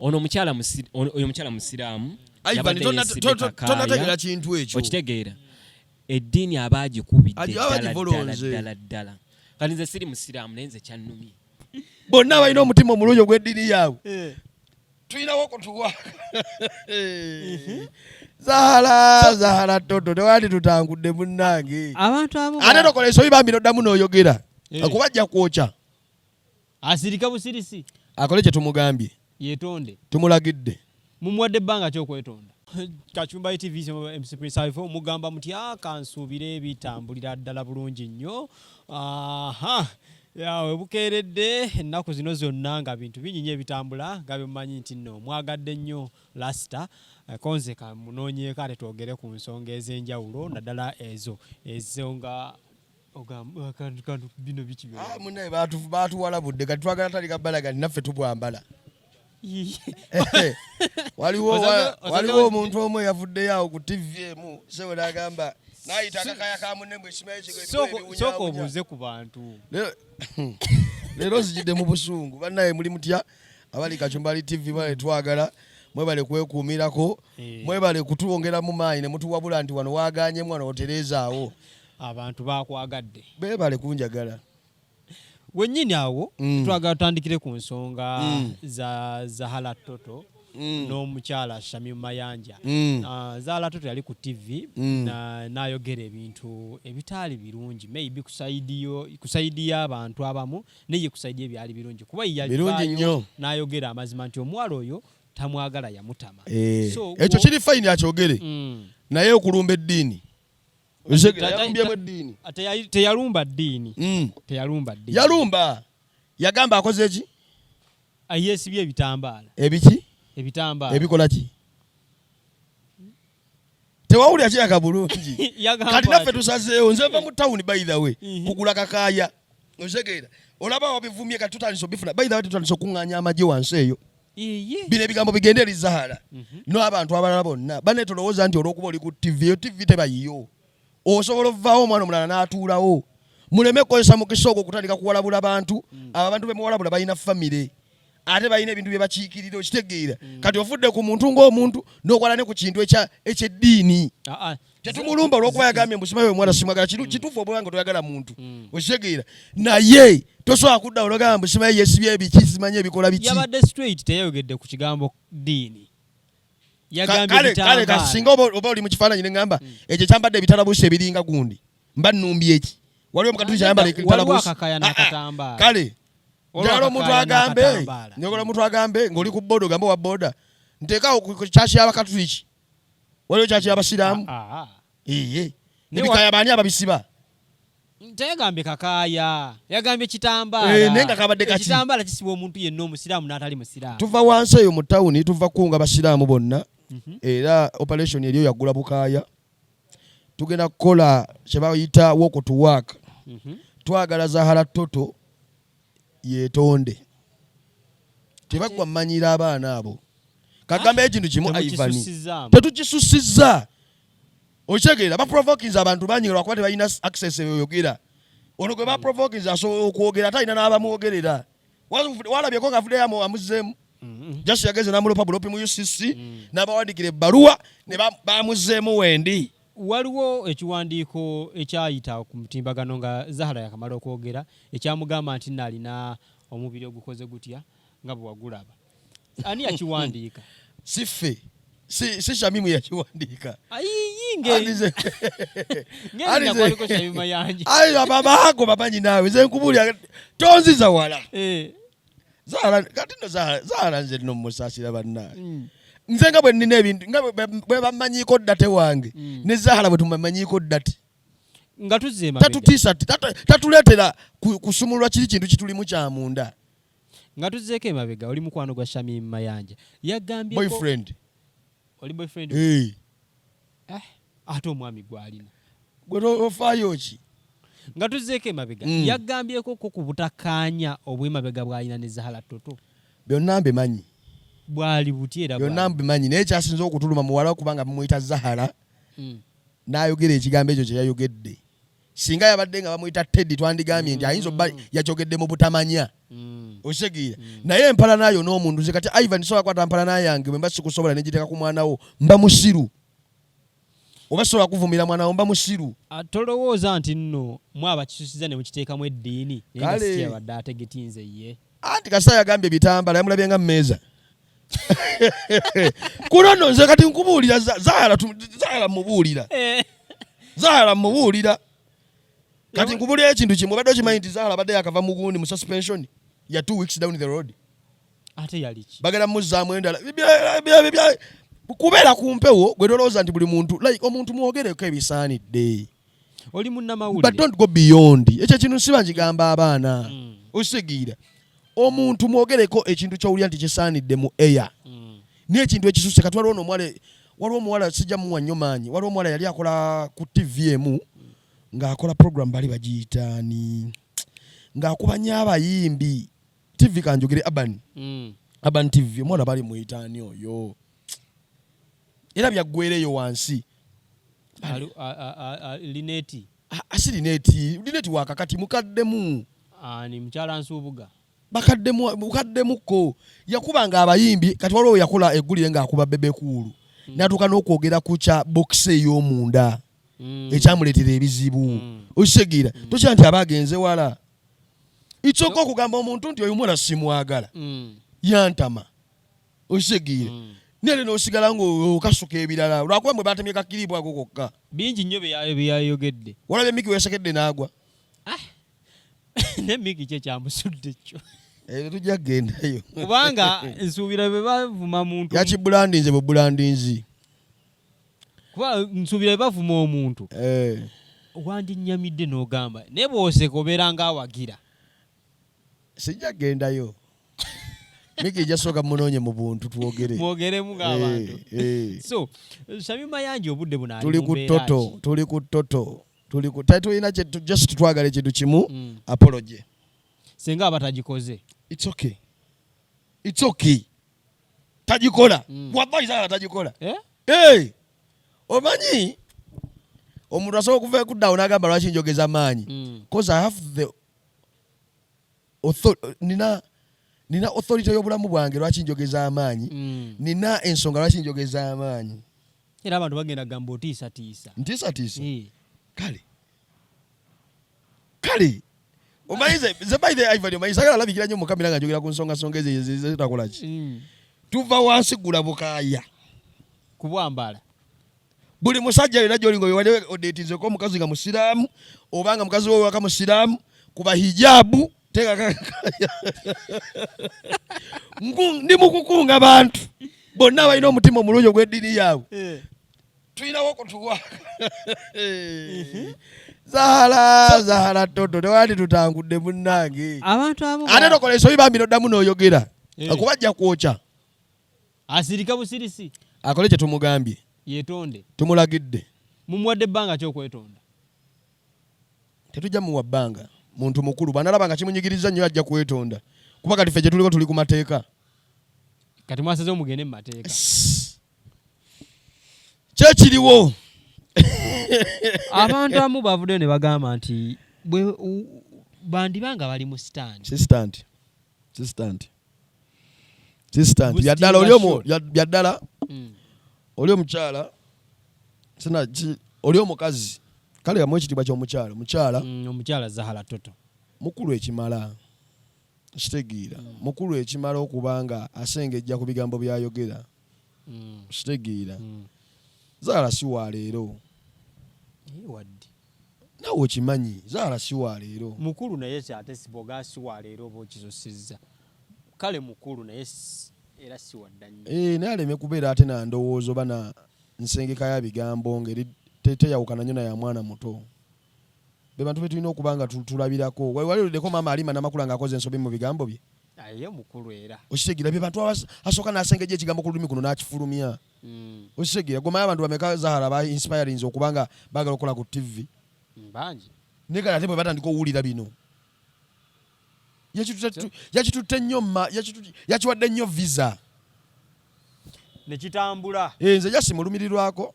Ono omukyala oyo omukyala musiraamu. Ivan, Yabadde yeesibye kakaaya. Tonategera kintu ekyo. Okitegeera, eddiini aba agikubidde Aba ddala ddala agivolonze. ddala ddala. Kati nze siri musiraamu, naye nze kyannumye. Bonna abalina omutima omulungi ogw'eddiini yaabwe tulinawo okutuwa Zahara, Zahara Toto, tewali tutangudde munnange. Abantu abamu Ate tokola ensobi bambi, noddamu n'oyogera. Kuba ajja kwokya. Asirika busirisi. Akole kye tumugambye. Yetonde. Tumulagidde. Mumuwadde ebbanga kyokwetonda. Kachumba TV, MC Prince Ivo, mugamba mutya? Kansuubire bitambulira ddala bulungi nnyo. Aha, yawe bukeeredde ennaku zino zonna nga bintu bingi nnyo ebitambula, nga byemumanyi nti nno mwagadde nnyo Lasita konze kamunoonyeeko ate twogere ku nsonga ez'enjawulo, naddala ezo ezonga ogamba akantu bino biki byonna. Ah, munnaye baatuwalabudde, kati twagala talika balaga nti naffe tubwambala. Waliwo waliwo omuntu omu eyavuddeyo awo ku TV emu sewe n'agamba n'ayita akakaya ka munne mbwe simanyi kigo. Sooka obuuze ku bantu. Leero nzijidde mu busungu. Bannaye, muli mutya abali Kachumbali TV? Mwebale twagala, mwebale kwekuumirako. Mwebale kutwongeramu maanyi ne mutuwabula nti wano waganyemu, wano otereezaawo. Abantu bakwagadde. Beebale kunjagala. Wennyini awo twagala tutandikire ku nsonga za Zahara Toto n'omukyala Shamim Mayanja. Zahara Toto yali ku TV n'ayogera ebintu ebitaali birungi, maybe ku side yo, ku side y'abantu abamu, naye ku side ye byali birungi kuba ye Birungi yavaayo nnyo. n'ayogera amazima nti omuwala oyo tamwagala, yamutama. Eh, So, ekyo kiri fine akyogere, naye okulumba eddiini. Yalumbyemu eddiini. Teyalumba ddiini. Teyalumba ddiini. Yalumba, yagamba akoze eki? Yeesibye ebitambaala. Ebiki? Ebitambaala. Ebikola ki? Tewawulira kiraka bulungi. Yagamba Kati naffe tusazeewo, nze nva mu tawuni, by the way, kugula kakaaya. Otegeera? Olaba wabivumye, kati tutandise obifuna. By the way, tutandise okuŋŋaanya amagye wansi eyo. Bino ebigambo bigende eri Zahara n'abantu abalala bonna. Bane, tolowooza nti olw'okuba oli ku TV, eyo TV tebayiyo, osobola ovaawo omwana omulala n'atuulawo. Muleme kukozesa mukisa ogwo okutandika kuwalabula bantu. Abo abantu bemuwalabula balina famire, ate balina ebintu bye bakiikirira. Okitegeera? Kati ofudde ku muntu ng'omuntu n'okwala ne ku kintu ekyeddiini. Ah, ah. Tetumulumba olwokuba yagambye mbu simayo omwana simwagala. Kituufu oba nga toyagala muntu. Okitegeera? Naye tosobola kudda olwogamba mbu simayo yesibye ebiki, simanyi ebikola biki. Yabadde straight, teyayogedde ku kigambo ddiini. Yagambye Kale bitambaala. Kasinga oba oli mu kifaananyi ne ŋŋamba ekyo kyambadde ebitalabuusi ebiringa gundi, mba nnumbi eki? Waliwo omukatuliki ayambala Waliwo ekitalabuusi. akakaya Ah, ah, n'akatambaala. Kale Waliwo njagala omuntu akakaya agambe, n'akatambaala. njagala omuntu agambe ng'oli ku boda, ogambe owa boda nteekaawo ku kyaki y'abakatuliki, waliwo kyaki y'abasiraamu. Ah, ah. Iye. Naye Ebikaya baani ababisiba? Teyagambye kakaaya, yagambye kitambaala. Eh, naye nga kabadde kaki? Ekitambaala kisibwa omuntu yenna, omusiraamu n'atali musiraamu. Tuva wansi eyo mu tawuni, tuva kunga basiraamu bonna, era operation eriyo yagula bukaaya. Tugenda kukola kye bayita walk to work. Twagala Zahara Toto yeetonde. Tebaggwa mmanyira abaana abo. Kagambe ekintu kimu, Ivan. Temukisusizaamu. Tetukisusizza. Okitegeera? Baprovokinze abantu bangi lwakuba tebalina access eyoyogera. Ono gwe baprovokinze asobola okwogera, ate alina n'abamwogerera. Walabyeko nga avuddeyo amuzzeemu? Just yageze n'amulopa bulopi mu UCC, n'abawandikira ebbaluwa ne bamuzzeemu wendi. Waliwo ekiwandiiko ekyayita ku mutimbagano nga Zahara yakamala okwogera, ekyamugamba nti nno alina omubiri ogukoze gutya nga bwe wagulaba. Ani yakiwandiika? Si ffe, si Shamimu yakiwandiika. Ayiyi. Andize- Ngerinnya kwaliko Shamim Mayanja. Ayi, ababaago bamanyi naawe. Nze nkubuulira, tonziza wala. Zahara, kati nno Zahara nze nno mmusaasira bannange. Nze nga bwe nnina ebintu nga bwe bammanyiiko ddate wange, ne Zahara bwe tumumanyiiko ddate. Nga tuzze emabega. Tatutiisa, tatuleetera kusumulula kiri kintu kitulimu kya munda. Nga tuzzeeko emabega, oli mukwano gwa Shamim Mayanja, yagambyeko Boyfriend. Oli boyfriend? Eh. Eh, ate omwami gw'alina? Gwe ofaayo ki? Nga tuzzeeko emabega, yagambyeko ko ku butakkaanya obw'emabega bw'alina ne Zahara Toto? Byonna mbimanyi. Bwali buti era Byonna bwali. mbimanyi, naye kyasinze okutuluma muwala kubanga bamuyita Zahara, n'ayogera ekigambo ekyo kye yayogedde. Singa yabadde nga bamuyita Teddy, twandigambye nti ayinza obba yakyogedde mu butamanya. Okitegeera? Naye empalana yo n'omuntu, nze kati Ivan sobola kwata mpalana yange bwe mba sikusobola negiteeka ku mwana wo, mba musiru. Oba sobola kuvumira mwana wo, mba musiru. Ah, tolowooza nti nno mwabakisusiza ne mukiteekamu eddiini, naye nga Kale. si kyabadde ategetinze ye? Anti kasita yagambye ebitambala, yamulabye nga mmeeza kuno nno. Nze kati nkubuulira, Zahara Zahara mubuulira, Zahara mubuulira. Kati nkubuulira ekintu kimu. Obadde okimanyi nti Zahara abadde yakava mu gundi, mu suspension ya 2 weeks down the road? Ate yali ki? Bagenda muzzaamu endala. Kubeera ku mpewo, gwe tolowooza nti buli muntu, like, omuntu mwogereko ebisaanidde. Oli But munnamawulire. don't go beyond. Ekyo ekintu siba nkigamba abaana. Okitegeera? Omuntu mwogereko ekintu kyowulira nti kisaanidde mu air. Naye ekintu ekisusse, kati waliwo nomuwala, waliwo omuwala, sijja muwa nnyo maanyi, waliwo omuwala yali akola ku TV emu ng'akola program, bali bagiyitaani, ng'akuba nnyo abayimbi. TV kanjogere Urban, Urban TV. Omuwala bali muyitaani oyo, era byaggwereeyo wansi. Lineti? Asi Lineti, Lineti wakakati mukaddemu. Ani, mukyala Nsuubuga? Bakaddemu, mukaddemuko. Yakubanga abayimbi. Kati waliwo yakola eggulire ng'akuba Bebe Cool, n'atuuka n'okwogera ku kya boxer ey'omunda ekyamuleetera ebizibu. Okitegeera? Tokira nti aba agenze wala. Itsooka okugamba omuntu nti oyo muwala simwagala, yantama. Okitegeera? Naye n'osigala ng'okasuka ebirala lwakuba mwe batemye ka clip ako kokka. Bingi nnyo byeyayogedde. Walabye Miki weyasekedde n'agwa? Ne Miki kye kyamusudde kyo. Eh, tujja kugendayo. Kubanga nsuubira bwe bavuma muntu Yakibulandinze bubulandinzi. Kuba nsuubira bwe bavuma omuntu, wandinnyamidde n'ogamba, naye bw'oseka obeera ng'awagira. Sijja kugendayo. Miki jasooka munoonye mu buntu twogere. Mwogeremu ng'abantu. Eh, eh. So Shamim Mayanja obudde buno ali Tuli mu ku mbeera toto ki? Tuli ku toto, tuli ku tetulina kye just twagala ekintu kimu, apology. Senga aba tagikoze? It's okay, it's okay, tagikola. Wallahi Zahara tagikola. Eh? Hey! Omanyi omuntu asobola okuva ekuddawo n'agamba lwaki njogeza maanyi? 'Cause I have the nina authority y'obulamu bwange. Lwaki njogeza amaanyi? Nina ensonga lwaki njogeza amaanyi. Era abantu bagenda gamba otiisatiisa. Ntiisatiisa? Eh. Kale kale, omanyi ze by the Ivan, omanyi sagala labikira nnyo mu kamera nga njogera ku nsonga nsonga ezo ezitakola ki. Tuva wansi gula bukaaya. Kubwambala. Buli musajja yonna gyoli nga wali odeetinzeko omukazi nga musiraamu, oba nga mukazi we waka musiraamu, kuba hijabu, teeka ndi mukukunga bantu bonna balina omutima omulungi ogw'eddiini yaabwe. Tulinawo kutuwa Zahara, Zahara Toto, tewali tutangudde munnange. Abantu abo Ate tokola ensobi bambi noddamu n'oyogera. Kuba ajja kwokya. Asirika busirisi. Akole kye tumugambye. Yetonde. Tumulagidde. Mumuwadde ebbanga kyokwetonda? Tetujja muwa bbanga. Muntu mukulu, bwanalaba nga kimunyigiriza nnyo ajja kwetonda, kuba kati ffe gye tuliko tuli ku mateeka. Kati mwasazewo mugende mu mateeka? Kyekiriwo. Abantu abamu bavuddeyo ne bagamba nti bandiba nga bali mu stunt. Si stunt, si stunt, si stunt. Byaddala oli omu byaddala. Oli omukyala sina oli omukazi, kale amu ekitiibwa ky'omukyala, mukyala. Omukyala Zahara Toto. Mukulu ekimala, kitegeera, mukulu ekimala okuba nga asengejja ku bigambo byayogera. Kitegeera? Zahara si wa leero. Eh, wadde. Naawe okimanyi, Zahara si wa leero. Mukulu, naye si ate siboga si wa leero oba okizosizza. Kale mukulu, naye era si wadda nnyo. Eh, naye aleme kubeera ate na ndowooza oba na nsengeka ya bigambo ngeri teyawukana nnyo na ya mwana muto. Be bantu betulina okuba nga tulabirako. Wali oluddeko maama Alima Namakula ng'akoze ensobi mu bigambo bye? Aye mukulu era. Okitegeera? Be bantu asooka n'asengejja ekigambo ku lulimi kuno n'akifulumya. Okitegeera? Gomayo, abantu bameka Zahara ba inspirinze okuba nga baagala okukola ku TV? Bangi. Naye kale ate bwe batandika owulira bino, yakitutte nnyo yakiwadde nnyo visa. Nekitambula. Eh, nze jasi mulumirirwako.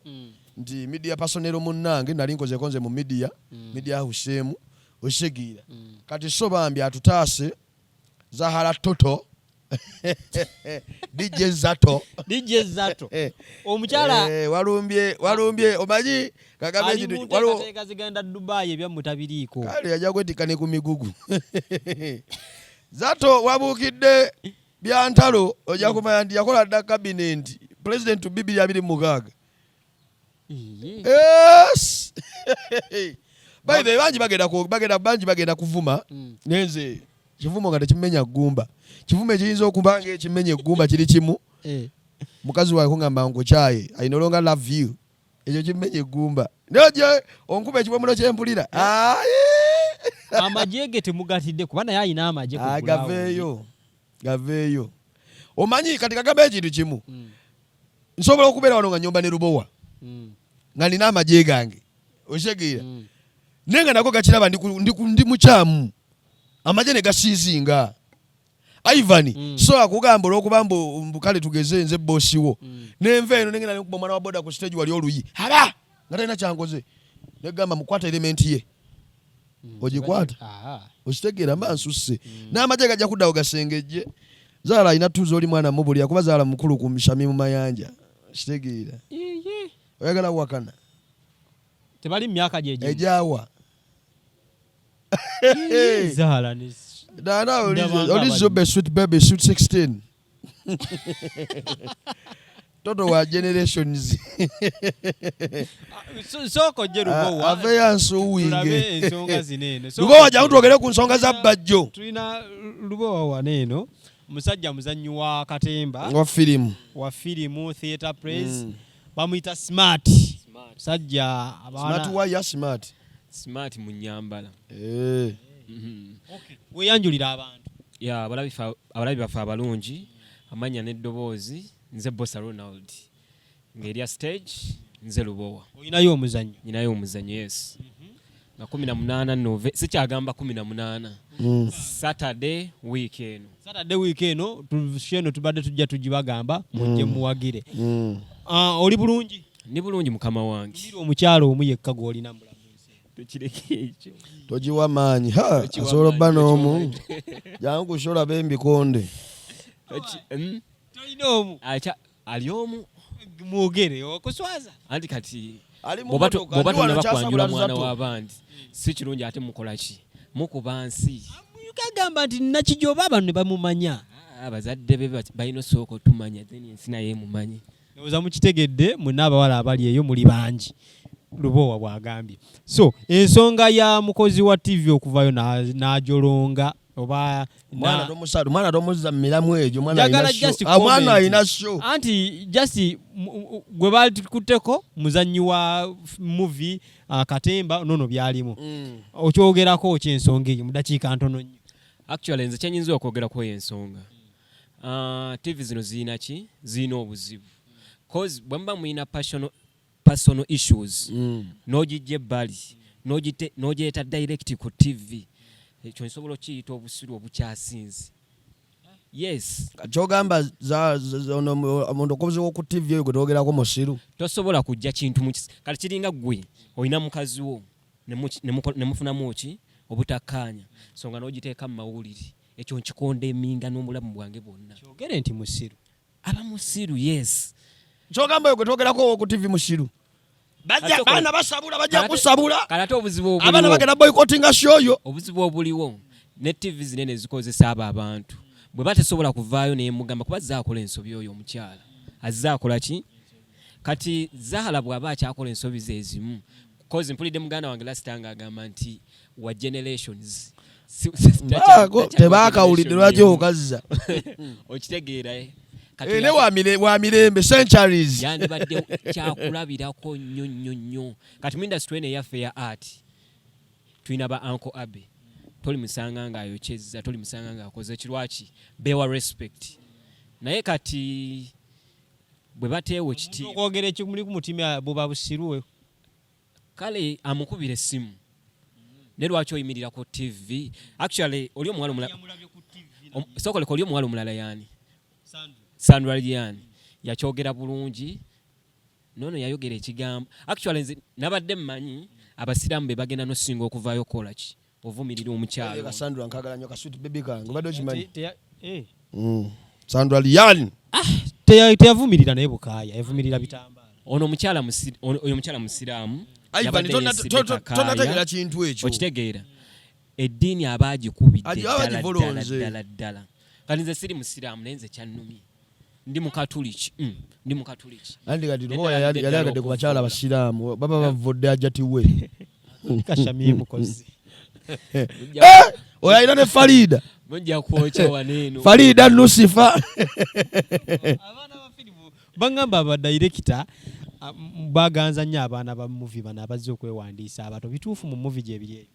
Nti media personnel munnange, nali nkozeko nze mu media, media house emu, okitegeera? Kati so bambi atutaase Zahara Toto, DJ Zato. DJ Zato. Omukyala Walumbye, walumbye, omanyi kagambe ali ekintu mu waliwo nteekateeka zigenda Dubai, ebyammwe tabiriiko. Kale yajja kwetikka ne ku migugu. Zato wabuukidde byantalo, ojja kumanya nti yakola dda cabinet president 2026. Yes, by the way, bangi bagenda bagenda, bangi bagenda kuvuma. Nenze kivumo nga tekimenya ggumba. Kivumo ekiyinza okuba nga ekimenya eggumba kiri kimu: mukazi wange kungamba nkukyaye, I no longer love you. Ekyo kimenya eggumba, naye ojja onkuba ekiwemulo kyempulira. Ayi! Amagye ge temugatidde kuba naye alina amagye ku Ah, ground. Gaveeyo, gaveeyo. Omanyi kati kagamba ekintu kimu: nsobola okubeera wano nga nyomba ne Lubowa, nga nina amagye gange, okitegeera? Naye nga nago gakiraba ndi mukyamu, amagye ne gasiizinga Ivan. So akugamba olwokuba mbu kale tugeze nze boss wo, nenva eno nengenda nekuba omwana wa boda ku stage wali oluyi aba nga talina kyankoze, negamba mukwata element ye ogikwata. Okitegeera? Mba nsusse n'amagye gajja kuddawo gasengejje. Zaala alina tuuzi, oli mwana mubulira kuba Zaala mukulu ku Mishami mu mayanja, kitegeera? Oyagala wakana. Tebali mu myaka gyegimu. Egyawa? Zaala ne Dana Ndabanga oli abali. Zube, sweet baby, sweet 16, toto wa generations. Sooka ojje Lubowa. Aveyo Tulabe ansuwinge. ensonga zino eno. Lubowa, jangu twogere ku nsonga za Bajjo. Tulina Lubowa wano eno, musajja muzannyi wa katemba. Wa firimu. Wa firimu, theatre plays. Bamuyita Smart, musajja Smart. abaana Waya smart. Smart mu nyambala. Eh. Weyanjulira abantu. Ya, abalabi baffe abalungi, amanya n'eddoboozi nze Bosa Ronald, ng'erya stage nze Lubowa. Olinayo omuzannyo? Nyinayo omuzannyo, yes, nga 18 Nove, sikyagamba 18, Saturday week eno. Saturday week eno, eno tubadde tujja tugibagamba mujje muwagire. Ah, oli bulungi? Ndi bulungi, mukama wange. Mira omukyalo omu yekka gw'olina mu bulamu bw'ensi. Tukireke ekyo. Togiwa maanyi. Ha, Togiwa asobola obba maanyi, n'omu. Jangu kushola b'embikonde. Tolina omu? Ali omu. Mwogere okuswaza. Anti kati Ali mu bw'oba mmotoka, bw'oba ndi wano tonnaba kyasabula kwanjula mwana Zato. w'abandi, si kirungi ate mukola ki, mukuba nsi. Kagamba nti Nakijoba abantu ne bamumanya. Ah, abazadde be balina osooka otumanya, then ensi naye emumanyi. Ndowooza mukitegedde mwenna abawala abali eyo muli bangi, Lubowa bw'agambye. So ensonga ya mukozi wa TV okuvayo n'ajolonga oba Mwana mwana tomuzza mu miramu egyo. Mwana Njagala alina show. just Ah, mwana comment. alina show. Anti just gwe bakutteko muzannyi wa movie, katemba nono byalimu. Okyogerako kyensonga eyo mu dakiika ntono nnyo. Actually nze kyenyinza okwogerako ensonga, TV zino zirina ki, zirina obuzibu, cause bwe muba mulina personal issues, n'ogijja ebbali n'ogyeta direct ku TV, ekyo nsobola okiyita obusiru obukyasinze, yes. Kyogamba ono omuntu okozi w'oku TV oyo gwe twogerako musiru? Tosobola kujja kintu kati kiringa ggwe olina mukazi wo ne mufunamu ki obutakkaanya, so nga n'ogiteeka mu mawulire, ekyo nkikondeminga n'obulamu bwange bwonna. Kyogere nti musiru. Aba musiru, yes. Kyogamba oyo gwe twogerako ow'oku TV musiru? Bajja baana basabula, bajja kusabula. Kale ate obuzibu Abaana obuliwo, bagenda boycottinga show yo. Obuzibu obuliwo ne TV zinene zikozesa abo abantu, bwe batesobola kuvaayo nemugamba kuba zaakola ensobi, oyo omukyala azze akola ki? Kati Zahala bw'aba akyakola ensobi ze ezimu, cause mpulidde muganda wange last nga agamba nti wa generations. Baako, tebaakawulidde lwaki okazza. Okitegeera, eh? Kati Eh, ne wa mirembe, centuries. Yandibadde kyakulabirako nnyo nnyo nnyo. Kati mu industry eno eyaffe ya art tulina ba Uncle Abe, tolimusanga ng'ayokyezza, tolimusanga ng'akoze kirwaki, bewa respect. Naye kati bwe bateewa ekitiibwa, okwogera ekimuli ku mutima buba busiru. Kale amukubira essimu, ne lwaki oyimirira ku TV? Actually oli omuwala omulala, sooka oli omuwala omulala, yaani Sandra Lian, yakyogera bulungi. Nono yayogera ekigambo. Actually nze nabadde mmanyi abasiraamu be bagenda nosinga okuvaayo okukola ki, ovumirira omukyalo. Sandra nkagala nnyo ka sweet baby kange, obadde okimanyi? Eh. Sandra Lian. Ah, teyavumirira naye Bukaaya, yavumirira bitambaala. Ono omukyala oyo omukyala musiraamu. Ivan, tonategeera kintu ekyo. Okitegeera. Eddiini aba agikubidde ddala ddala ddala ddala. Kati nze siri musiraamu naye nze kyannumye. Ndi mukatuliki. Ndi mukatuliki. Andi kati Lubowa yali ayagadde ku bakyala abasiraamu baba bavudde ajati we. Kashami mukozi. Oyo alina ne Farida. Mujja kwokya wano eno. Farida Lucifer. Abaana ba firimu bangamba aba director baganza nnyo abaana ba movie bano abazze okwewandiisa abato. Bituufu mu movie gye biri eyo?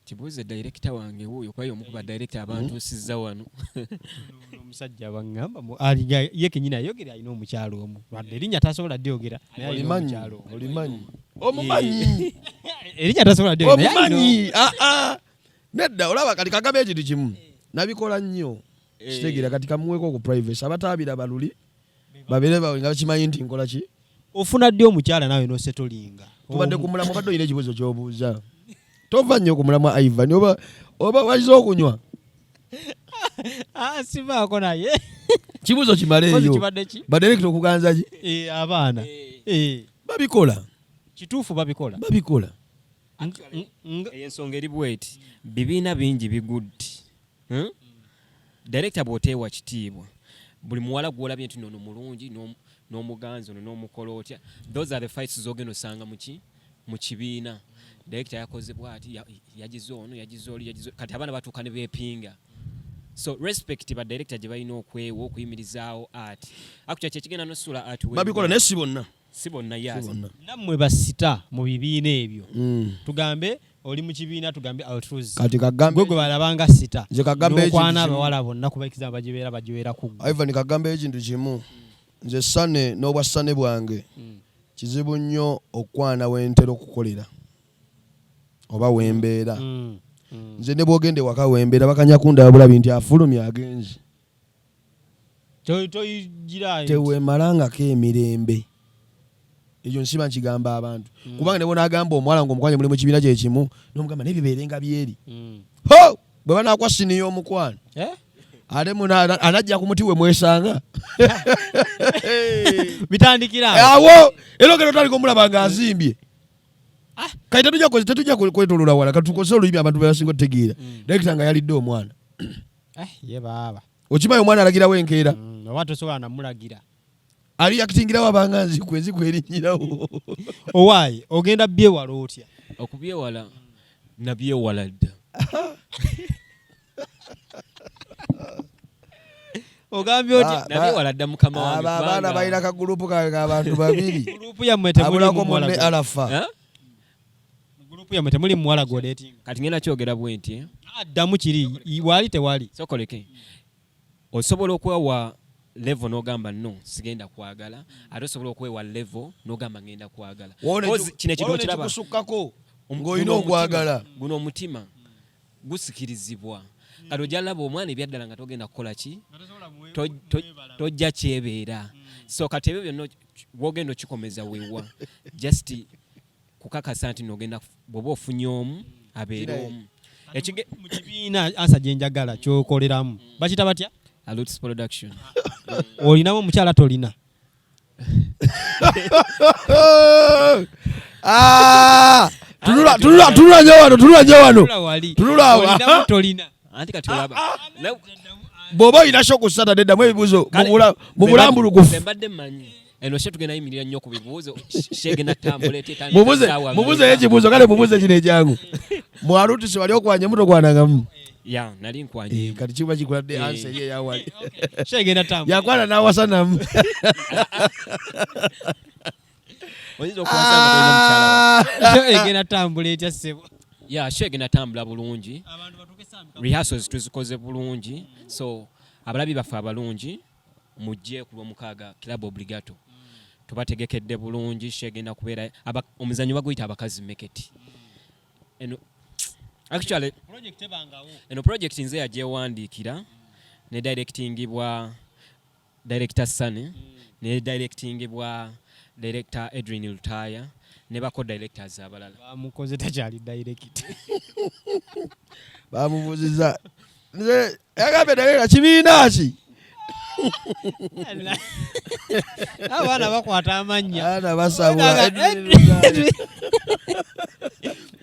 Kibuuze director wange wuuyo, kuba y'omu ku ba director abantuusizza wano. Omusajja bangamba ye kennyini ayogera alina omukyalo omu. Wadde erinnya tasobola dyogera, naye alina Olimanyi, omukyalo omu. olimanyi. Omumanyi. Erinnya tasobola dyogera, naye alina Omumanyi. Ah, ah. Nedda, olaba kati kagamba ekintu kimu. Nabikola nnyo. Kitegeera kati kamuweeko ku privacy. Abataabira baluli babeere bawe nga bakimanyi nti nkola ki? Ofuna ddi omukyala naawe n'osetolinga? Tubadde ku mulamwa, obadde olina ekibuuzo ky'obuuza. Tova nnyo ku mulamwa Ivan, oba wayize okunywa? Ah, sivaako naye. Kibuuzo kimaleeyo. Mpozi kibadde ki? Ba director okuganza ki? Abaana. Babikola. Kituufu babikola. Babikola. Eyo ensonga eri bweti. Bibiina bingi bigudde. Director bw'oteewa kitiibwa, buli muwala gw'olabye nti ono mulungi, n'omuganzi ono n'omukola otya, those are the fights z'ogenda osanga mu kibiina. Director yakoze bw'ati, yagize ono, yagize oli, yagize oli. Kati abaana batuuka ne beepinga. So respect ba director gye balina okwewa okuyimirizaawo art. Actually kye kigenda n'osuula art we. Babikola naye si bonna. Si bonna, yes. Si bonna. Nammwe basita mu bibiina ebyo. Tugambe oli mu kibiina, tugambe Altruz. Kati kagambe Gwe gwe balabanga sita. Nze kagambe ekintu N'okwana kimu. abawala bonna kuba exam bagibeera bagiweera ku ggwe. Ivan, kagambe ekintu kimu. Nze Sane n'obwa Sane bwange. Kizibu nnyo okwana wentera okukolera. Oba wembeera. Nze ne bw'ogenda ewaka wembeera bakanya kundaba bulabi nti afulumye agenze. Toyigira Teweemalangako emirembe. Ekyo nsiba nkigamba abantu. Kubanga ne bw'onaagamba omuwala ng'omukwano muli mu kibiina kye kimu, n'omugamba naye bibeerenga byeri. Ho! Bwe banaakwa sini y'omukwano. Ate anajja ku muti we mwesanga. Bitandikira awo. Awo! Era ogenda otandika omulaba ng'azimbye. Kati tetujja kwetooloola wala, kati tukozese olulimi abantu be basinga otutegeera. Director nga yalidde omwana. Ye baaba. Okimanyi omwana alagirawo enkeera? Oba tosobola namulagira. Ali akitingirawo abanga nziku, enziku erinnyirawo. Owaaye, ogenda byewala otya? Okubyewala, nabyewala dda. Ogambye otya? Nabyewala dda mukama wange, Abo abaana kubanga balina kagulupu kaabwe k'abantu babiri. Gulupu yammwe temuli Abulako muwala munne gwe. Arafa. Eh? Gulupu yammwe temuli muwala gw'odeetinga. Kati ngenda kyogera bwe nti, eh? Addamu kiri, wali tewali. Sokoleke. Osobola okwewa level n'ogamba no, sigenda kwagala. Ate osobola okwewa level n'ogamba ngenda kwagala. Wona Kozi kino ekintu wona okiraba. ekikusukkako ng'olina okwagala. Guno omutima gusikirizibwa. Kati ojja laba omwana ebyaddala nga togenda kukola ki? Tojja kyebeera. So kati ebyo byonna w'ogenda okikomeza weewa. Just kukakasa nti n'ogenda bw'oba ofunye omu, abeere omu. Mu kibiina ansa gye njagala ky'okoleramu. Bakiyita batya? Aluts Production. Olinamu omukyala tolina? Tunula, tunula, tunula nnyo wano, tunula nnyo wano. Tunula wali. Tunula awo. Olinamu tolina? Anti kati olaba. Bw'oba olina show ku Saturday, ddamu ebibuuzo Kale, mu bulambulukufu. nze mbadde mmanyi. Eno she tugenda yimirira nnyo ku bibuuzo. She genda tambula etya, etandika essaawa Mubuze mmeka. ekibuuzo, kale mubuze kino ekyangu. Mu Aluts wali okwanye mutokwanangamu? Ya, nali nkwanye. Kati kiba kikuladde answer eri eyawali. She genda tambula. Yakwana n'awasa namu. Oyinza okuwasa nga tolina mukyala wo. She egenda tambula etya ssebo? Ya, she egenda tambula bulungi. Abantu batuuke essaawa mmeka? Rehearsals tuzikoze bulungi. So abalabi baffe abalungi mujje ku Lwomukaaga Club Obligato. Tubategekedde bulungi, she egenda kubeera omuzannyo baguyita Abakazi Meketi. Eno actually project ebangawo. Eno project nze yagyewandiikira ne directingibwa director Sunny, ne directingibwa Director Edwin Lutaaya ne ba co-directors abalala. Bamukoze takyali director. Bamubuuziza nze yagambye director kibiina ki? Abaana bakwata amannya. Abaana basabula.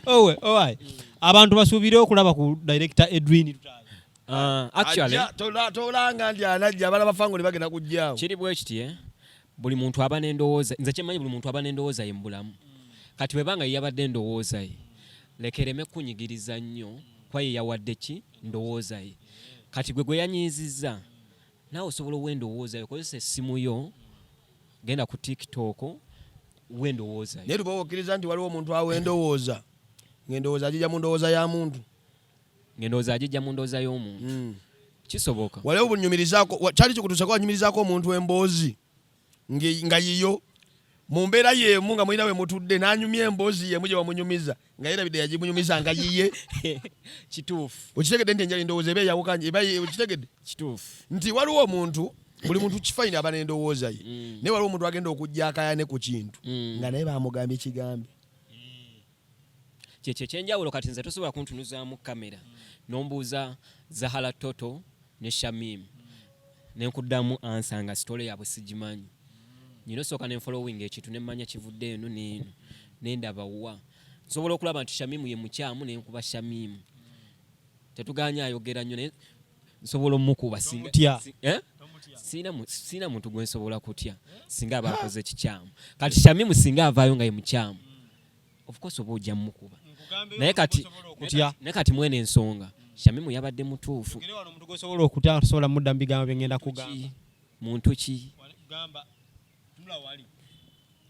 Owe, owaye. Abantu basuubire okulaba ku director Edwin Lutaaya. Actually, tolanga nti anajja abala bafango ne bagenda kujjaawo. Kiri bwe kiti, eh? Buli muntu aba n'endowooza, nze kyemmanyi buli muntu aba n'endowooza ye mu bulamu. Kati bwe banga yabadde endowooza ye, leka ereme kunyigiriza nnyo kuba ye yawadde ki ndowooza ye. Kati gwe gwe yanyiizizza, naawe osobola owa endowooza yo, kozesa essimu yo, genda ku TikTok, wa endowooza yo. Naye tuba okkiriza nti waliwo omuntu awa endowooza, ng'endowooza agijja mu ndowooza ya muntu. Ng'endowooza agijja mu ndowooza y'omuntu. Kisoboka. Waliwo bunyumirizaako, kyali kikutuuseko wanyumirizaako omuntu emboozi nga yiyo mu mbeera y'emu nga mulina we mutudde n'anyumya emboozi y'emu gye wamunyumiza nga yerabidde yagimunyumiza nga yiye. Kituufu. Okitegedde nti enjala endowooza eba eyawukanye, eba okitegedde? Kituufu. Nti waliwo omuntu, buli muntu kifayina aba n'endowooza ye. Naye waliwo omuntu agenda okujja akayane ku kintu nga naye bamugambye kigambe. Kyekyo ekyenjawulo. Kati nze tosobola kuntunuzaamu kamera n'ombuuza Zahara Toto ne Shamim ne nkuddamu answer nga story yaabwe sigimanyi. Nina osooka ne following ekintu ne mmanya kivudde eno n'eno ne ndaba wa. Nsobola okulaba nti Shamim ye mukyamu ne nkuba Shamim. Tetuganye ayogera nnyo naye nsobola omukuba singa eh? Sina muntu gwe nsobola kutya singa aba akoze kikyamu. Kati Shamim singa avaayo nga ye mukyamu, of course oba ojja mukuba. Naye kati mwene ensonga Shamimu yabadde mutuufu. Ogere wano omuntu gw'osobola okutya tosobola mudda mu bigambo bye ngenda kugamba. Muntu ki? Gamba, tunula wali.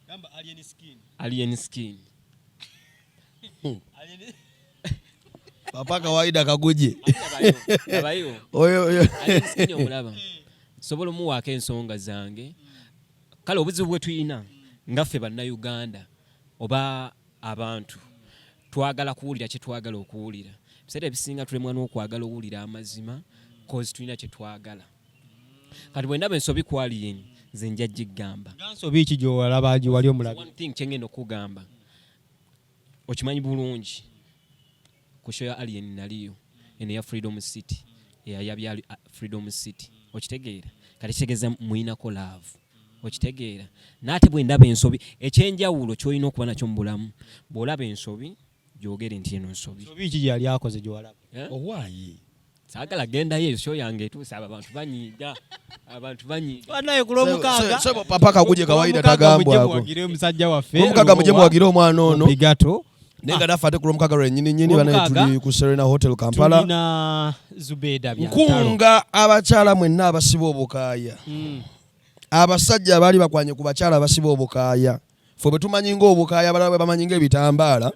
Gamba alien skin. Alien skin. Alien Papa kawaida kaguje. Abayo. Oyo oyo. Alien skin omulaba. Nsobola omuwaako ensonga zange. Kale obuzibu bwe tulina nga ffe Bannayuganda oba abantu twagala kuwulira kye twagala okuwulira. Ebiseera ebisinga tulemwa n'okwagala owulira amazima cause tulina kye twagala. Kati bwe ndaba ensobi ku Alien nze nja gigamba. Nsobi ki gy'olaba gye wali omulabye? One thing kye ngenda okugamba okimanyi bulungi ku show ya Alien naliyo eno eya Freedom City eyayabya Freedom City okitegeera. Kati kitegeeza muyinako love okitegeera. N'ate bwe ndaba ensobi ekyenjawulo ky'olina okuba nakyo mu bulamu bw'olaba ensobi gyogere nti eno nsobi. Nsobi ki gye yali akoze gye walaba? Owaaye. Saagala gendayo eyo show yange etuuse abo abantu banyiiga. Abantu banyiiga. Bannaye ku Lwomukaaga. Sebo papa kaguje kawaida tagambwako. Muwagire omusajja waffe. Lwomukaaga mujje muwagire omwana ono. Bigato. Naye nga naffe ate ku Lwomukaaga lwennyini nnyini banaye tuli ku Serena Hotel Kampala. Tulina Zubeda Byantalo. Nkunga abakyala mwenna abasiba obukaaya. Abasajja abaali bakwanye ku bakyala abasiba obukaaya. Ffe bwe tumanyi ng'obukaaya abalala bwe bamanyi ng'ebitambaala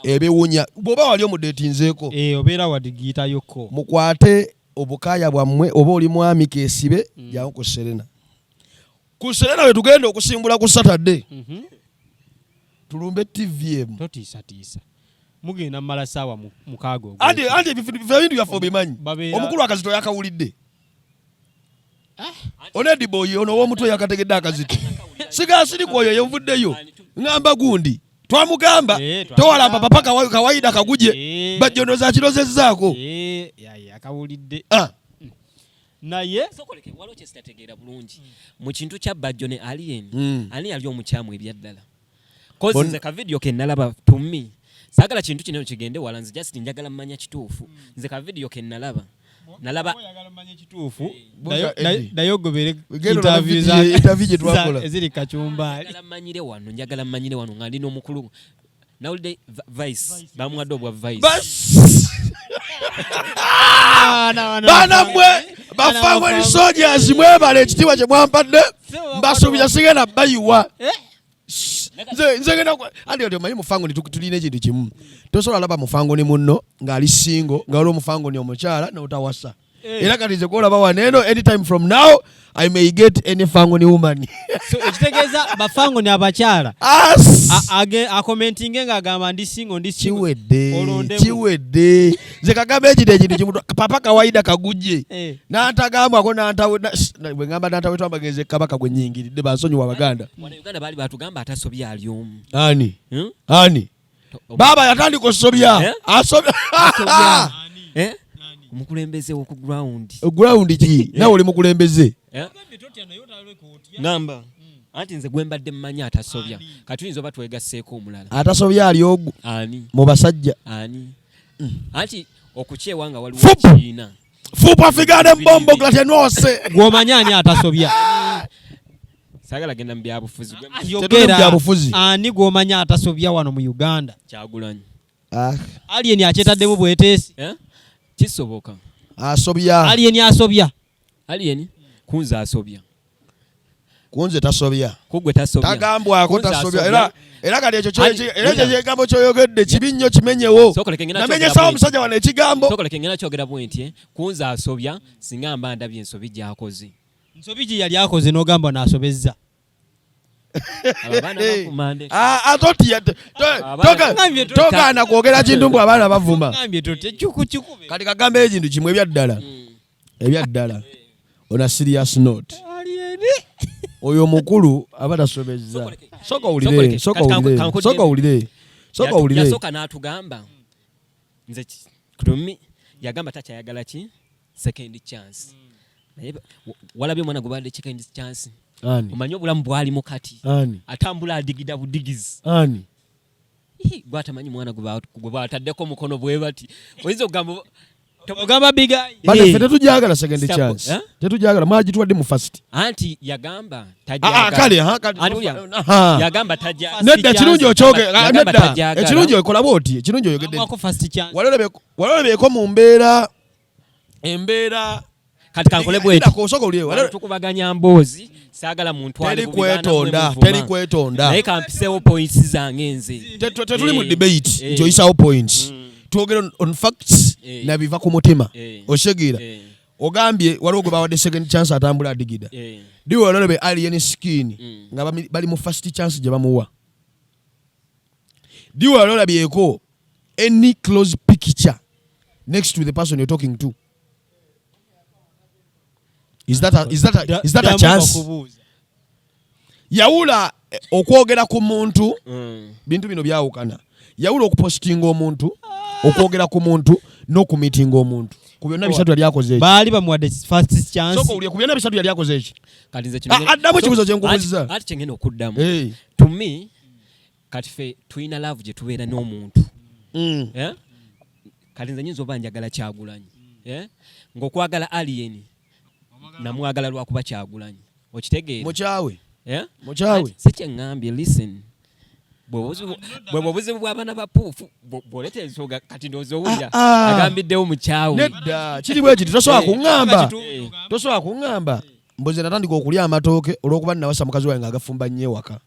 ebiwunya. Bw'oba wali omudeetinzeeko. Obeera wadigiyitayoko. Mukwate obukaaya bwammwe oba oli mwami keesibe jangu ku Serena. Ku Serena we tugenda okusimbula ku Saturday. Tulumbe TV emu. Totiisatiisa. Mugenda mmala ssaawa 6 ogwo. Anti ebintu byaffe obimanyi. Omukulu akazito yakawulidde. Onedi boy ono ow'omutwe yakategedde akazito. Siga siri ku oyo yenvuddeyo. Ŋŋamba gundi. Twamugamba towalamba papa kawaida kaguje. Bajjonoza akirozezzaako. Yakawulidde. Naye sokoleke waliwo kye sitategeera bulungi mu kintu kya Bajjo ne Alien. Ani yali omukyamu ebyaddala? Cause nze ka video ke nalaba to me saagala kintu kino kigende wala, nze just njagala mmanya kituufu. Nze ka video ke nalaba nalaba kituufu naye ogobere interview gye twakola eziri kacumbaali. Njagala mmanyire wano nga ndi n'omukulu nawulidde vice bamuwadde obwa vice. Baana mmwe bafangoni soldiers mwebale ekitiibwa kye mwampadde, mbasuubiza sigenda bayiwa. Nze ngenda anti kati omanyi mufangoni tulina ekintu kimu, tosobola laba mufangoni munno ng'ali single nga waliwo omufangoni omukyala n'otawasa. Eh. Era kati nze gwolaba wano eno, anytime from now I may get any fangoni woman. So ekitegeeza bafangoni abakyala As! Akomentinge ng'agamba ndi single, ndi single. Kiwedde. Olondemu. Kiwedde. Nze kagamba ekino ekintu kimu, papa kawaida kagujje. Eh. N'antagambwako n'antawe, bwe ngamba n'antawe twambagenze kabaka gwe nnyingiridde, bansonyiwa Abaganda. Wano Uganda baali batugamba atasobya ali omu. Ani? Ani? Baaba yatandika osobya. Eh? Asobya. Asobya. Eh? Omukulembeze w'oku ground. Ground ki? Nawe oli mukulembeze. Eh? Ngamba. Anti nze gwe mbadde mmanyi atasobya. Kati tuyinza oba twegasseeko omulala. Atasobya ali ogu. Ani? Mu basajja. Ani? Anti okukyewa nga waliwo Fupu. ekibiina. Fupa figane mbombo glatenose. Gw'omanyi ani atasobya? Saagala genda mu byabufuzi. Gwe Ah, Tetuli mu yogera. byabufuzi. Ani gw'omanyi atasobya wano mu Uganda? Kyagulanyi. Ah. Alien akyetaddemu bweteesi. Eh? Kisoboka. Asobya. Alien asobya. Alien kunze asobya. Kunze tasobya. Kugwe tasobya. Tagambwako Kunze tasobya. asobya. Era kati ekyo Ali, era ekyo Linda. ekigambo ky'oyogedde kibi nnyo kimenyewo. Sooka oleke ngenda Namenye kyogera sawa bwe nti. omusajja wano ekigambo. Sooka oleke ngenda kyogera bwe nti, eh? Kunze asobya singa mba ndabye ensobi gy'akoze. Nsobi gye yali akoze n'ogamba n'asobezza. Abo abaana bavuma nde. Ah, ah, totya, Abaana Ngambye togaana kwogera kintu mbu abaana bavuma. Ngambye totya, kyuku kikube. Kati kagambe ekintu kimwe ebyaddala. Ebyaddala. On a serious note. Alien. Oyo omukulu aba tasobezza. Sooka owulire, Sooka oleke. sooka Kati owulire, kankuddemu. sooka owulire, sooka owulire. Yasooka n'atugamba. Nze Kutumi yagamba takyayagala ki? Second chance. Naye walabye omwana gwe baadde second chance. Ani? Omanyi obulamu bwali mu kati. Ani? Atambula adigida budigizi. Ani? Ihi, gw'atamanyi mwana gwe bataddeko omukono bwe bati. Oyinza okugamba Ogamba big eye. Bane, Eh. ffe tetujagala second Stop. chance. Eh? Tetujagala, mwagituwadde mu first. Anti yagamba Ah, ah, tajagala. kale, ha, kale. Anti ulya, Aha. yagamba tajagala. Nedda, First ekirungi chance. okyoge, Yagamba ah, nedda. tajagala. Ekirungi okola bw'oti, ekirungi oyogedde. Agwako first chance. Wali olebeeko mu mbeera, embeera. Kati kankole bweti. Linda, sooka owulire, wali Wano tukubaganya mboozi, saagala muntu Teri ali ku bibaana kwetonda, mwe muvuma. teri kwetonda. Naye kampiseewo points zange nze. Tetuli mu Eh, debate eh. nti oyisawo points. Twogere on facts Eh. na biva ku mutima. Eh. Osegeera. Eh. Ogambye waliwo gwe bawadde second chance atambula adigida. Eh. Diwe wali olabe Alien Skin Mm. nga bali mu first chance gye bamuwa. Diwe wali olabyeko any close picture next to the person you're talking to. Is that a Ddamu chance? bakubuuza. Yawula okwogera ku muntu, Mm. bintu bino byawukana. Yawula okupostinga omuntu, okwogera ku muntu, n'okumitinga omuntu. Ku byonna bisatu yali akoze eki? Baali bamuwadde first chance. Sooka owulire, ku byonna bisatu yali akoze eki? Kati nze kino Ah, ngenda- addamu ekibuuzo kye nkubuuzizza. Ati kye ngenda okuddamu. Hey. To me, kati ffe tulina love gye tubeera n'omuntu. Mm. Eh? Kati nze nyinza oba njagala Kyagulanyi. Eh? Ng'okwagala Alien, namwagala lwakuba Kyagulanyi. Okitegeera? Mukyawe. Eh? Mukyawe. Ati, si kye ŋŋambye, listen. Bwe obuzibu bw'abaana ba Puufu, bw'oleeta ensonga, kati ndowooza owulira. Ah, ah. Agambiddewo mukyawe. Nedda, kiri bwe kiti, tosobola Eh. kuŋŋamba. Eh. Tosobola kuŋŋamba. Mbuze natandika okulya amatooke olw'okuba nnawasa mukazi wange ng'agafumba nnyo ewaka.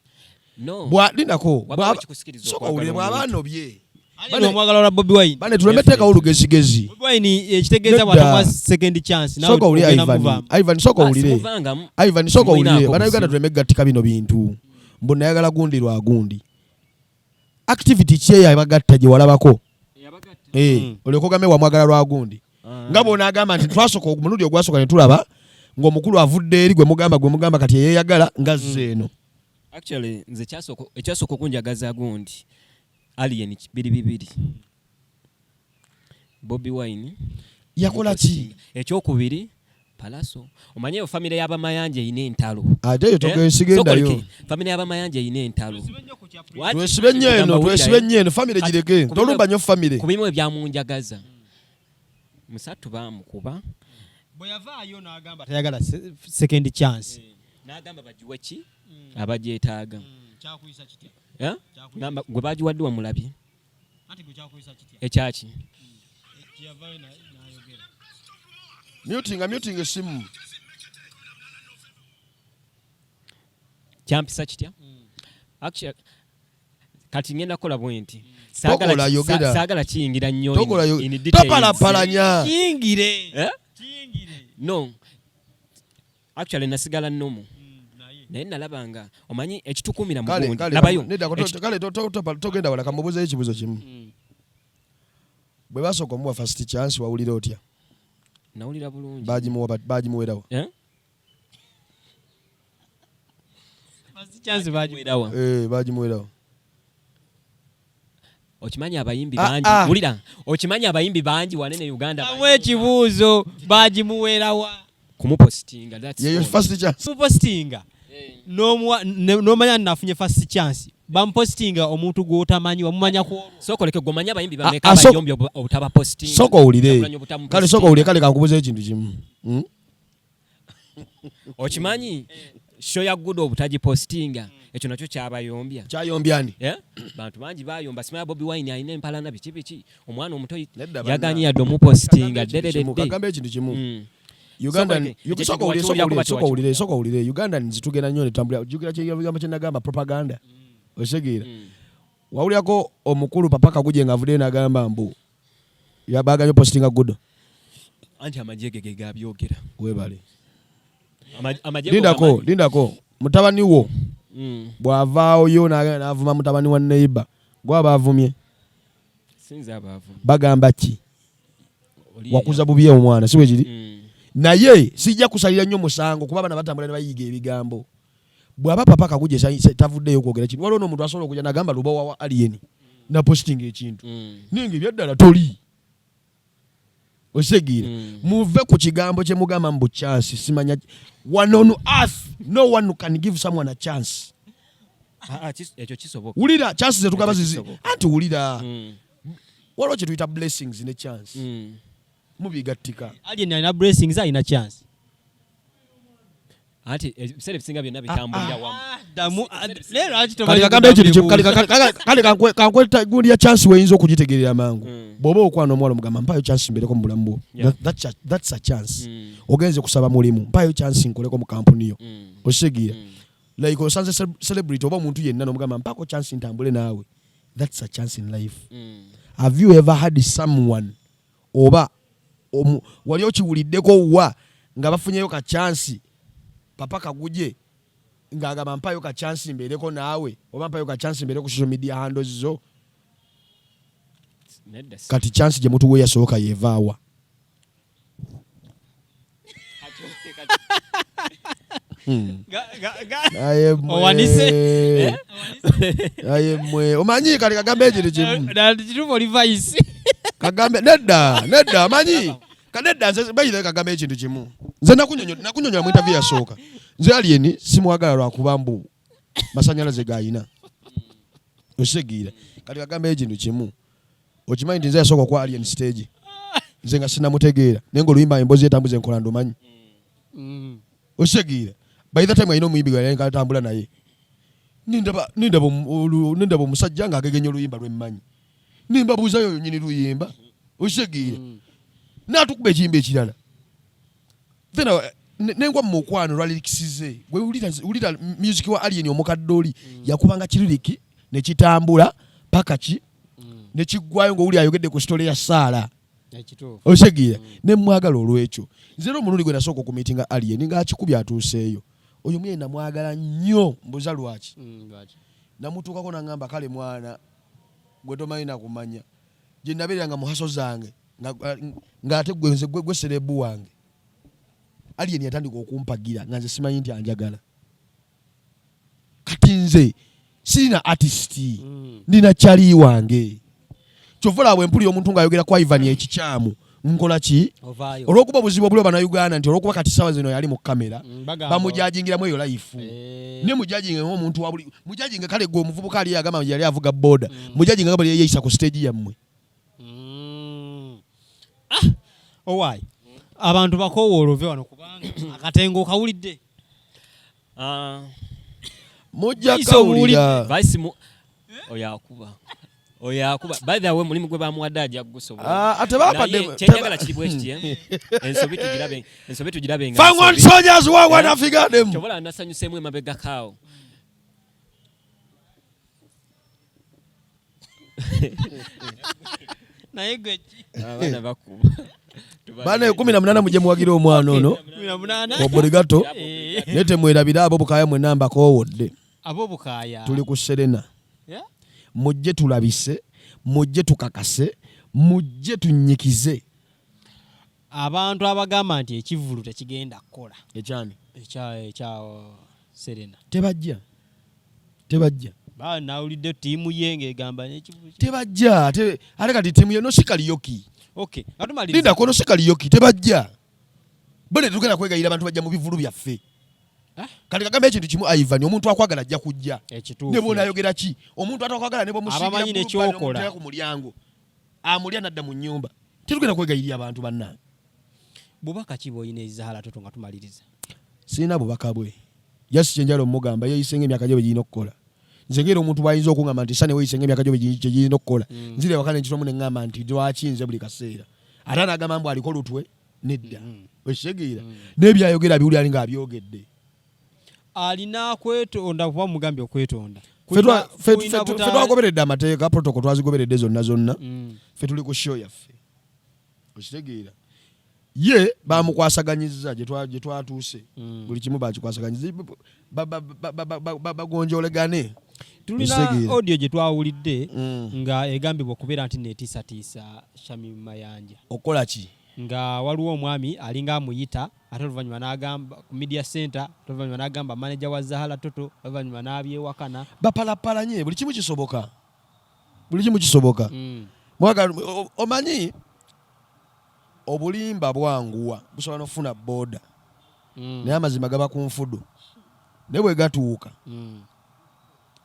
No. Lindako, Wabaawo ekikusikiriza sooka okwagala owulire, bw'aba omuntu. anobye. Alien omwagala lwa Bobi Wine. Bane, tuleme teekawo olugezigezi. Bobi Wine ekitegeeza Nedda. bw'atamuwa second chance, nawe Sooka owulire, ogenda Ivan. muvamu. Ivan, sooka Ah, owulire. simuvangamu. Ivan, sooka owulire. Simulinaako Bannayuganda buzibu. tuleme kugattika bino bintu. Mbu nayagala gundi lwa gundi. Activity ki eyo abagatta gye walabako? Eyabagatta. Eh, olyoke ogambe wamwagala lwa gundi. Ah. Nga bw'onaagamba nti twasooka omulundi ogwasooka ne tulaba ng'omukulu avudde eri gwe mugamba kati eyeeyagala ng'azze eno. Actually, nze ekyasooka okunjagaza gundi Alien biri bibiri. Bobi Wine Yakola ki? Ekyokubiri Palaso. Omanye eyo famire y'Abamayanja erina entalo. Ate eyo Eh? togensigendayo. Sokoleke, famire y'Abamayanja erina entalo. What? Twesibe nnyo eno, Kugamba twesibe wulira, nnyo eno, famire Kati, gireke. Tolumba nnyo famire. Ku bimu ebyamunjagaza. Musatu baamukuba. Bwe yavaayo n'agamba tayagala second chance. N'agamba bagiwe ki? Abagyetaaga. Kyakuyisa kitya? Eh? Ngamba gwe bagiwadde wamulabye. Anti gwe kyakuyisa kitya? Ekyaki? Kyeyavaayo n'ayogera. Mutinga, mutinga essimu. Kyampisa kitya? Actually, kati ngenda kukola bwe nti. Tokola, yogera. Saagala kiyingira nnyo Tokola, in details. Topalapalanya. Kiyingire. Eh? No, actually nasigala nomu, naye nalaba nga omanyi ekitukumira mugundi labayo. Kale togenda wala, kamubuzeyo ekibuzo kimu. Bwe basooka omuwa first chance, wawulira otya? Nawulira bulungi. Bagimuwerawa? Eh? Chance bagimuwerawa. Eh, bagimuwerawa. Okimanyi abayimbi Ah, bangi. ah. Wulira, okimanyi abayimbi bangi wanene Uganda Amu ekibuuzo, bagimuwerawa? Kumupositinga, that's Yeyo all. first chance. Mupositinga n'omanya nafunye first chance, bamupositinga omuntu gw'otamanyi, wamumanya ku olwo. Sooka oleke, gwe omanyi abayimbi Ah, bameka ah, abayombye obutabapositinga? Sooka owulire. Kyagulanyi obutamupositinga. Kale sooka owulire, kale kankubuzeyo ekintu kimu. Okimanyi show ya Gudo obutagipositinga, ekyo nakyo kyabayombya. Kyayombyani? Eh? Bantu bangi bayomba, simanya Bobi Wine alina empalana, biki biki, omwana omuto Nedda, yaganye yadde omupositinga ddedededde. Kagambe ekintu kimu. Sooka oleke, ekyo Sooka owulire, ekintu sooka owulire, wakiwulira sooka kuba owulire, sooka owulire. Ugandans tugenda nnyo netambulira, jjukira kyekigambo kye nagamba, propaganda. Okitegeera? Wawulirako omukulu Papa Kaguje ng'avuddeyo n'agamba mbu yabaganye postinga Gudo? Anti amagye ge ge gabyogera. Webale. Amagye go Lindako. gamanyi. Lindako, mutabani wo bw'avaayo n'agenda n'avuma mutabani wa neighbor, gwaba avumye? Sinza abaavu. Bagamba ki? Oli Wakuza bubi omwana, si bwe kiri? Naye sijja kusalira nnyo musango, kuba abaana batambula ne bayiga ebigambo. Bw'aba Papa Kaguje tavuddeyo kwogera kintu, waliwo n'omuntu asobola okujja n'agamba Lubowa wa Alien napositinga ekintu, naye nga ebyaddala toli osegiira. Muve ku kigambo kye mugamba mbu chance, simanya. One on earth, no one can give someone a chance. Ah, ah, ekyo kisoboka. Wulira, chance zetugamba Ekyo zizi kisoboka. Anti wulira, waliwo kye tuyita blessings ne chance, mubigattika. Alien alina blessings, alina chance. Anti ebiseera ebisinga byonna bitambulira wamu. Ddamu, leero lwaki Kale tomanyi kagambe ekintu kimu. kuddamu? Kale kankweta gundi ya chance weyinza okugitegeerera mangu. Bw'oba okwana omuwala, omugamba, "Mpayo chance mbeereko mu bulamu bwo." That's a chance. Ogenze kusaba mulimu, "Mpayo chance nkoleko mu kampuni yo." Okitegeera? Like osanze celebrity oba omuntu yenna nomugamba, "Mpako chance ntambule naawe." That's a chance in life. Have you ever had someone oba wali okiwuliddeko wa nga bafunyeyo ka chance, Papa Kaguje ng'agamba, "Mpayo ka chance mbeereko naawe," oba, "Mpayo ka chance mbeere ku social media handles zo"? Nedda Kati chance gye mutuwe yasooka yevaawa? Naye mmwe- Owanise. Naye mmwe omanyi, kale kagambe ekintu kimu. Kituufu, oli vice. Kagambe, nedda, nedda, amanyi nedda, nze bayire, kagambe ekintu kimu. Nze nakunyonyola mu interview yasooka, nze Alien simwagala lwakuba mbu masanyalaze gayina. Okitegeera? Kati kagambe ekintu kimu, okimanyi nti nze yasooka okwa Alien stage, nze nga sinamutegeera, naye nga oluyimba emboozi etambuza enkola ndumanyi. Okitegeera? By the time alina omuyimbi gwe yali atambula naye, nindaba omusajja ng'agegenya oluyimba lwemmanyi, nimbabuuzayo oyo nyini luyimba. Okitegeera? N'atukuba ekiyimba ekirala, then nengwa mu mukwano lwa lyrics ze. Gwe wulira music wa Alien omukadde oli, yakubanga ki lyric nekitambula paka ki nekiggwayo ng'owuli ayogedde ku story ya Saala. Ekituufu. Okitegeera? Nemwagala olwekyo. Nze era omulundi gwe nasooka okumiitinga Alien ng'akikubye atuuseeyo, oyo mwene namwagala nnyo. Mbuza lwaki? Lwaki? Namutuukako naŋŋamba, "Kale mwana gwe, tomanyi nakumanya gye nabeeranga mu hustle zange, ng'ate gwe nze gwe celeb wange." Alien yatandika okumpagira nga nze simanyi nti anjagala. Kati nze sirina artist, nina kyali wange. Kyova olaba bwe mpulira omuntu ng'ayogera ku Ivan ekikyamu, nkola ki? Ovaayo. Olw'okuba obuzibu obuliwo Bannayuganda nti olw'okuba kati sawa zino yali mu kamera, Bagamba- bamujajingiramu eyo life. Ne mujajinge ng'omuntu wa buli, mujajinge kale gwe omuvubuka ali agamba yali avuga boda, mujajinge nga buli yeeyisa ku stage yammwe. Ah, owaayi abantu bakowoola ove wano kubanga akatengo okawulidde. Ah, Mujja Vice. kawulira. Vice mu oyo akuba, oyo akuba. By the way, mulimu gwe bamuwadde ajja kugusobola. Ah, ate bapadde. Naye kyenjagala kiri bwe kiti, eh? Ensobi tugirabe, ensobi tugirabe nga Fangwan nsobi. soldiers wagwan Africa dem. Kyobola nasanyuseemu emabegako awo. Naye gwe ki? Abaana bakuba. Bana 18 mujje muwagira omwana ono. 18. Obligato. Eh. Naye temwerabira abo Bukaaya mwenna mbakoowodde. Abo Bukaaya. Tuli ku Serena. Yeah? Mujje tulabise, mujje tukakase, mujje tunnyikize. Abantu abagamba nti ekivvulu tekigenda kukola. Ekyani? Ekya Serena. Tebajja. Tebajja. Ba nawulidde ttiimu ye ng'egamba n'ekivvulu Tebajja. Ate kati ttiimu ye no si karaoke. Okay, nga tumaliriza. Linda kono si karaoke, tebajja. Bone tetugenda kwegayirira abantu bajja mu bivvulu byaffe. Ah? Kati kagamba ekintu kimu Ivan, omuntu akwagala ajja kujja. Ekituufu. Ne bw'onaayogera ki? Omuntu atakwagala ne bw'omusiigira Abamanyi ku ne lubbale ky'okola. n'omuteeka ku mulyango. Amulya n'adda mu nnyumba. Tetugenda kwegayirira abantu bannange. Bubaka ki bw'olina Zahara Toto nga tumaliriza? Sirina bubaka bwe. Just kye njagala omugamba, yeeyise ng'emyaka gye bwe girina okukola. Nze ng'era omuntu bw'ayinza okuŋŋamba nti Sane weeyise ng'emyaka gyo bwe girina okukola. Nzira ewaka ne nkitwamu ne ŋŋamba nti lwaki nze buli kaseera. Ate anaagamba mbu aliko lutwe, nedda. Okitegeera? N'ebyayogera abiwulira ali ng'abyogedde. Alina kwetonda kuba mugambye okwetonda. Ffe twagoberedde amateeka, protocol twazigoberedde zonna zonna. Ffe tuli ku show yaffe. Okitegeera? Ye bamukwasaganyizza gye twatuuse. Buli kimu bakikwasaganyizza. Bagonjolegane. Tulina Okitegeera? audio gye twawulidde nga egambibwa okubeera nti neetiisatiisa Shamim Mayanja. Okukola ki? Nga waliwo omwami alinga amuyita ate oluvannyuma n'agamba ku media center, ate oluvannyuma n'agamba manager wa Zahara Toto, oluvannyuma n'abyewakana. Bapalapalanye, buli kimu kisoboka. Buli kimu kisoboka. Mwagala, omanyi obulimba bwanguwa, busobola n'okufuna boda. Naye amazima gaba ku nfudu. Naye bwe gatuuka.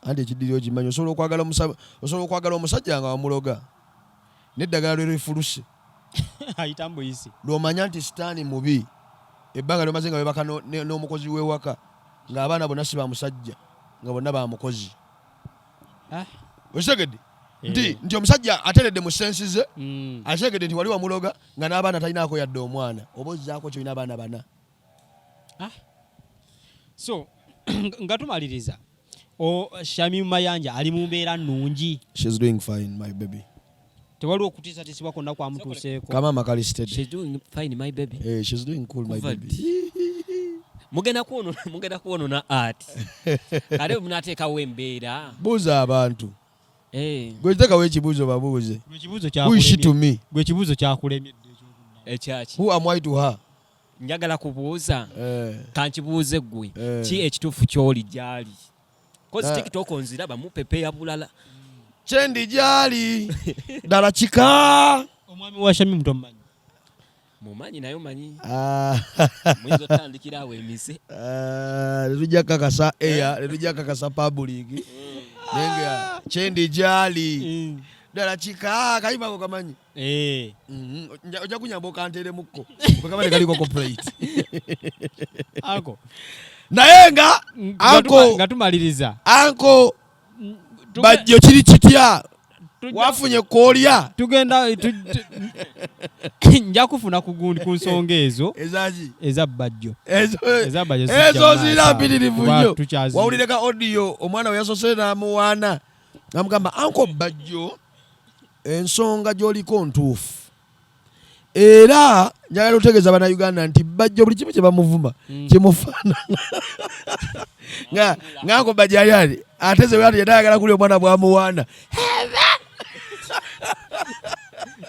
Anti ekiddiriro kimanyi, osobola okwagala omusajja nga wamuloga. N'eddagala lwe lifuluse. Ayita mbuyisi. Lw'omanya nti sitaani mubi. Ebbanga ly'omaze nga webaka n'omukozi w'ewaka, ng'abaana bonna si ba musajja, nga bonna ba mukozi. Okitegedde? Nti omusajja ateredde mu sensi ze, akitegedde nti wali wamuloga nga n'abaana talinaako yadde omwana, oba ozzaako ky'olina abaana bana. So, nga tumaliriza, Shamim Mayanja ali mu mbeera nnungi. She's doing fine, my baby. Tewaliwo okutiisatiisibwa kwonna kwamutuuseeko. Kamama kali steady. She's doing fine, my baby. She's doing cool, my Kuva baby. ddi? Mugenda kwonona art. Kale bwe munateekawo embeera. Buuza abantu. Gwe teekawo ekibuuzo babuuze. Gwe ekibuuzo Who is she to kyakulemye. me? Gwe ekibuuzo kyakulemye. Ekyaki? Who am I to her? Njagala kubuuza. Kankibuuze ggwe. Ki ekituufu ky'oli gy'ali? Kozi TikTok nziraba mupepeya bulala. Kyendi gy'ali. Ddala kika. Omwami wa Shamim tomumanyi? Mumanyi naye omanyi. Muyinza otandikira awo emise. Tetujja kukakasa air, tetujja kukakasa public. Naye nga kyendi gy'ali. Ddala kika, kayimba ako kamanyi. Ojja kunyamba okanteeremukko. Bwe kaba tekaliko copyright. Anko. Naye nga, anko, Nga tumaliriza. Anko, Bajjo kiri kitya? Wafunye koolya? Tugenda, nja kufuna ku gundi ku nsonga ezo. Ezaki? Eza Bajjo. Ezo, Eza Bajjo zijja ezo mu maaso zira awo. mpitirivu Kuba nnyo. tukyazi- Wawulire ka audio omwana we yasoose n'amuwaana. N'amugamba, Anko Bajjo, ensonga gy'oliko ntuufu. Era njagala otegeeza Bannayuganda nti Bajjo buli kimu kye bamuvuma kimufaanana. Nga Anko Bajjo ali ali, ate ze bw'ati yadde ayagala kulya omwana bw'amuwaana.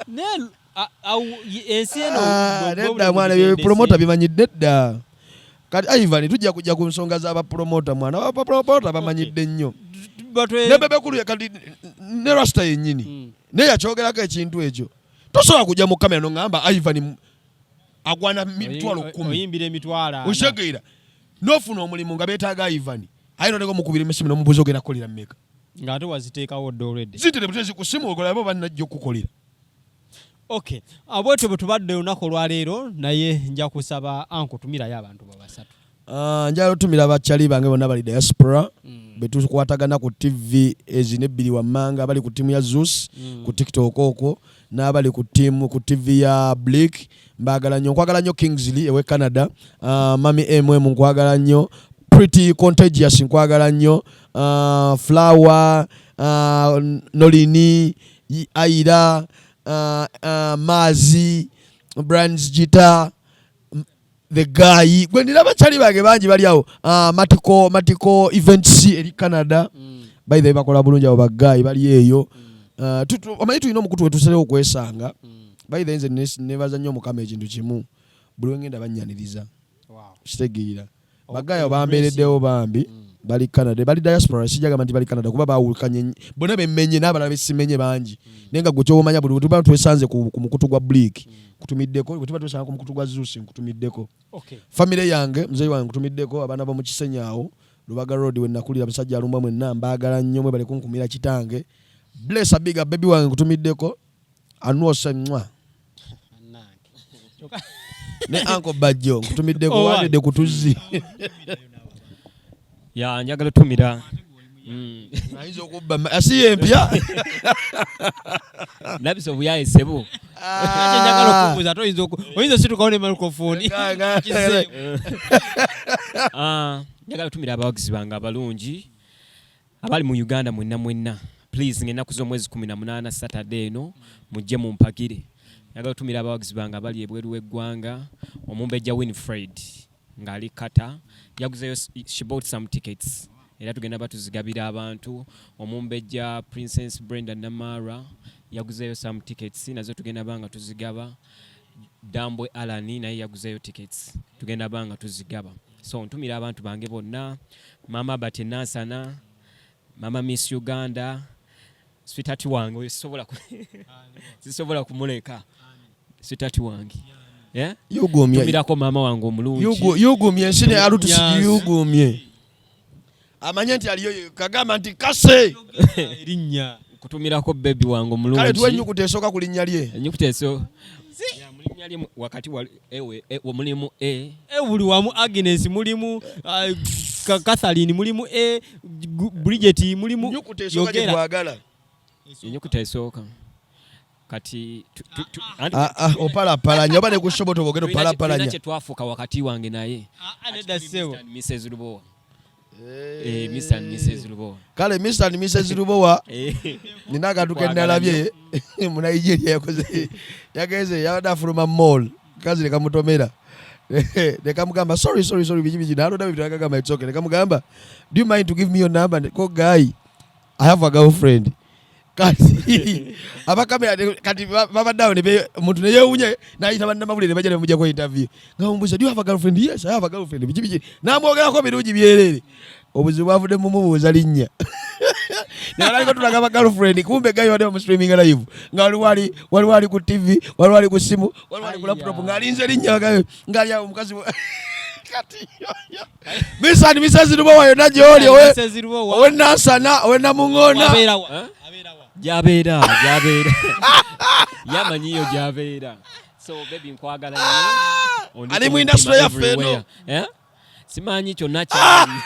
Naye, ensi eno Nedda bwe mwana, buli ebyo promoter butendesi. bimanyidde dda. Kati Ivan, tujja kujja ku nsonga z'abapromota mwana. Abapromota bamanyidde nnyo. Ne Bebe Cool kati ne Rasta yennyini. Naye yakyogerako ekintu ekyo. Tosobola kujja mu kamera n'oŋŋamba Ivan agwana mitwalo 10. Oyimbira emitwalo ana. Okitegeera? N'ofuna omulimu nga beetaaga Ivan. Aye n'oteka omukubira emissimu n'omubuuza ogenda kukolera mmeka. Ng'ate waziteekawo dda already. Zitere butezi ku ssimu ogolabe oba nnajja okukukolera. Okay. Bwetyo bwe tubadde olunaku olwaleero, naye nja kusaba anko tumirayo abantu bo basatu. Njagala otumira abakyali bange bonna bali diaspora, be tukwatagana ku TV ezino ebbiri wammanga, abali ku ttiimu ya Zeus, ku TikTok okwo, n'abali ku ttiimu ku TV ya Blick. Mbaagala nnyo, nkwagala nnyo Kingsley ewe Canada, Mami MM nkwagala nnyo, Pretty Contagious nkwagala nnyo, Flower, Nolini, Aira, Mazi, Brands Gita, the guy gwe nina bakyali bange bangi bali awo. Ah, Matiko Events eri Canada. By the way, bakola bulungi abo baguy bali eyo. Ah, omanyi tulina omukutu wetuserewo okwesanga. By the way, nze nebaza nnyo Mukama ekintu kimu, buli wengenda bannyaniriza. Kitegeera? Baguy abo bambeereddewo bambi. Bali Canada, bali diaspora. Sijagamba nti bali Canada kuba bawukanye bonna bemmenye n'abalala besimenye bangi. Naye nga gwe kyobamanya, buli bwe tuba twesanze ku mukutu gwa Blick nkutumiddeko, bwe tuba twesanga ku mukutu gwa Zeus nkutumiddeko. Famire yange, muzeeyi wange nkutumiddeko, abaana bo mu Kisenyi awo Lubaga Road we nakulira, musajja alumbwa, mwenna mbaagala nnyo, mwebale kunkumira kitange. Bless abiga baby wange nkutumiddeko, anuose mwa ne Uncle Bajjo nkutumiddeko. Oh, wanedde ku tuzzi. Ya, njagala otumira. Ayinza okubba asi empya. Ndabisa obuyaye sebo. Njagala okubuuza, ate oyinza ositukawo ne microphone. Ah, njagala otumira abawagizi bange abalungi abali mu Uganda mwenna mwenna. Please, ng'ennaku z'omwezi 18 Saturday eno mujje mumpagire. Njagala otumira abawagizi bange abali ebweru w'eggwanga. Omumbejja Winfred ng'ali Qatar yaguzeyo, she bought some tickets, era tugenda batuzigabira abantu. Omumbejja Princess Brenda Namara yaguzeyo some tickets, nazo tugenda banga tuzigaba. Dambwe Alani naye yaguzeyo tickets, tugenda banga tuzigaba. So ntumira abantu bange bonna, Mama Bati Nansana, Mama Miss Uganda, sweetheart wange oyo sisobola kumuleka, sweetheart wange. Yeah? Yugumye. Tumirako maama wange omulungi. Yugumye ensi ne alutusi. Nyanzi. Yugumye amanye nti aliyo kagamba nti kase. Erinnya. Kutumirako baby wange Kale tuwe omulungi. Ennyukuta esooka ku linnya lye. Ennyukuta eso. Ya, mu linnya lye wakati ewe mulimu e. E buli wamu, Agnes mulimu, Catherine mulimu, e Bridget mulimu. Ennyukuta esooka gye Yogera. twagala. Ennyukuta esooka kati Ah, ah, opalapalanya oba ne ku shoboto bwogenda. Tulina Opalapalanya. kye twafuuka wakati wange naye. Ah, nedda ssebo. Mr. and Mrs. Lubowa. Mr. and Mrs. Lubowa. Kale Mr and Mrs Lubowa. Nina akantu ke nalabye mu Nigeria. Yakoze, yagenze, yabadde afuluma mall, kazi ne kamutomera ne kamugamba, "Sorry, sorry, sorry," biki biki, nalonda bintu, akagamba, "It's okay." Ne kamugamba, "Do you mind to give me your number?" Ko guy, "I have a girlfriend." Kati abakamera kati babadde awo omuntu neyewunya nayita bannamawulire ne bajja ne bamuggyako interview nga bamubuuza, "Do you have a girlfriend?" "Yes, I have a girlfriend," biki biki, namwogerako birungi byereere. Obuzibu bwavudde mumubuuza linnya. Nabaliko tulaga ba girlfriend, kumbe guy wadde bamu live nga waliwo ali ku TV, waliwo ali ku simu, waliwo ali ku laptop ng'alinze linnya ng'ali awo omukazi kati Mr and Mrs Lubowa yonna gy'oli, Mrs. Lubowa. owe Nansana, owe Namuŋoona. Abeera wa? Huh? Abeera wa? Gyabeera yamanyiyo gyabeera. So baby, nkwagala nnyo. Ondi Ali ku mu mutima industry yaffe eno. everywhere. Eh? Simanyi kyonna kyamanyi.